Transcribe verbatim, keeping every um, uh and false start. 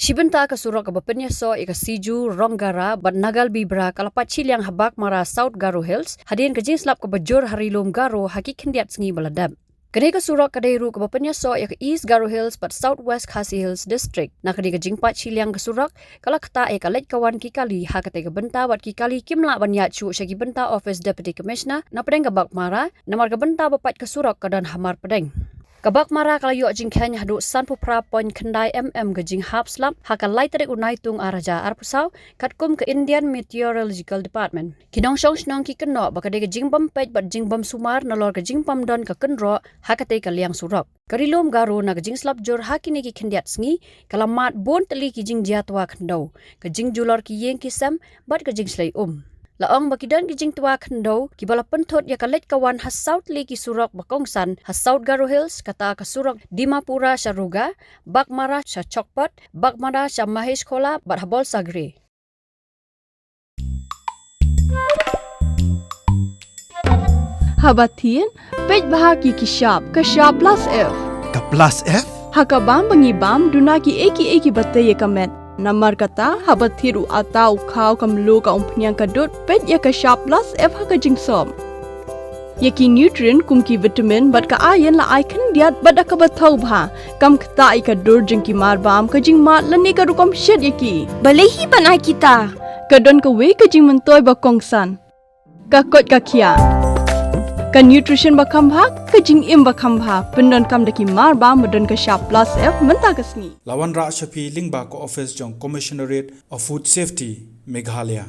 Shi bynta ka surok kaba pynïasoh ïa ka Siju, Ronggara bad Nagalbibra ka la pait shiliang ha Baghmara, South Garo Hills, hadien ka jingslap kaba jur ha Ri-lum Garo ha ki khyndiat sngi ba la dep. Kane ka surok ka dei ruh kaba pynïasoh ïa ka East Garo Hills bad South West Khasi Hills District. Na kane ka jingpait shiliang ka surok, ka la ktah ïa ka leit ka wan ki kali, ha katei ka bynta wat ki kali kim lah ban ïaid shuh sha ki bynta office Deputy Commissioner na pdeng ka Baghmara, namar ka bynta ba pait ka surok ka don hamar pdeng. Ka Baghmara ka la ïoh jingkheiñ haduh sanphew phra point khyndai mm ka jinghap slap ha ka lai tarik u Naitung ar hajar arphew saw, katkum ka Indian Meteorological Department. Ki nongshong shnong ki kynnoh ba ka dei ka jingbym peit bad jingbym sumar nalor ka jingbym don ka kynroh ha katei ka liang surok. Ka Ri-lum Garo na ka jingslap jur ha kine ki khyndiat sngi ka la mad bun tylli ki jingjia twa khyndew, ka jingjulor ki ïing ki sem bad ka jingshlei um. La ong ba ki don ki jingtwa khyndew kiba la pynthut ïa ka leit ka wan ha saw tylli ki surok ba kongsan ha South Garo Hills, kata ka surok Dimapura sha Ruga, Baghmara sha Chokpot, Baghmara sha Maheshkhola bad ha Bolsagre. Haba thied, peit bha ïa ki shap, ka shap plus F. Ka plus F? Ha ka bam ba ngi bam, duna kiei kiei kiba tei ïa ka met. Namar kata, haba thied u atta, u khaw, ka mluh, ka umphniang, ka dud, peit ïa ka shap plus F ha ka jingsop. Ïa ki nutrient kum ki vitamin bad ka iron la ai khyndiat bad da kaba thew bha, kam ktah ïa ka dur jong ki marbam, ka jingmad lane ka rukom shet ïa ki. Balei hi ban ai kita? Ka don kawei ka jingmyntoi ba kongsan. Ka koit ka khiah. Ka nutrition ba kham bha, ka jingim ba kham bha, pyndonkam da ki marbam ba don ka shap plus F mynta ka sngi. La wanrah sha phi lyngba ka office jong Commissionerate of Food Safety, Meghalaya.